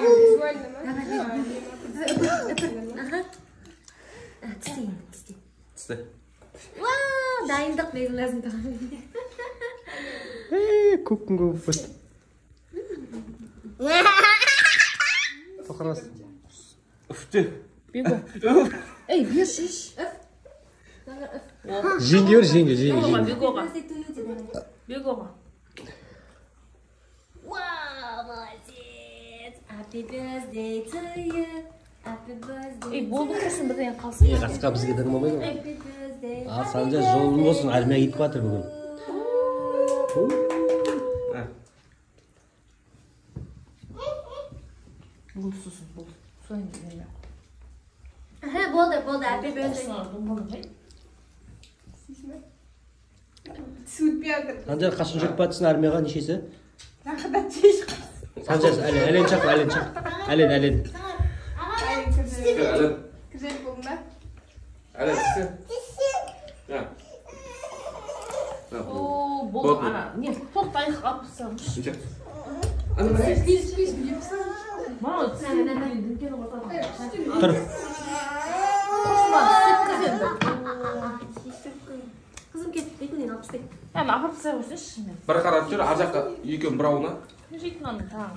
Визуально ма? Аха. Тісте, тісте. Тісте. Уа, дайындық беру лазым тұғын. Көктің көбі бітті. Тоқырас. Үфте. Бего. Ей, берші. Жеңге бер, жеңге, жеңге, жеңге. Бегоға. Бегоға. Вау, молодец. Happy birthday to you. Happy birthday. Ей, болды құрсын, бірдеңе қалсын. Ей, қасқа бізге тыңдамайды ғой. Happy birthday. Ал, Санжар, жолың болсын, армияға кетіп жатыр бүгін. Болды, сосын, болды. Соны бермей. Аха, болды, болды. Happy birthday. Тісі өтпей жатыр. Санжар, қашан жүріп жатсың армияға, нешесі? Жақында тез. Санжар, әлен, әлен шақыр, әлен шақыр. Әлен, әлен. Әлен кіржеліп. Кіржеліп болдың ба? Әлен, тісі. О, болды, ана, не, тоқтайық, алып тастаңызшы. Мама, діңкені ортаға. Тұр. Қызым кет, бетінен алып тастай. Әне, апарып тастай қойсайшы мен. Бір қарап жүр, ар жаққа екеуін бір ауына. Жейтін аны тағы.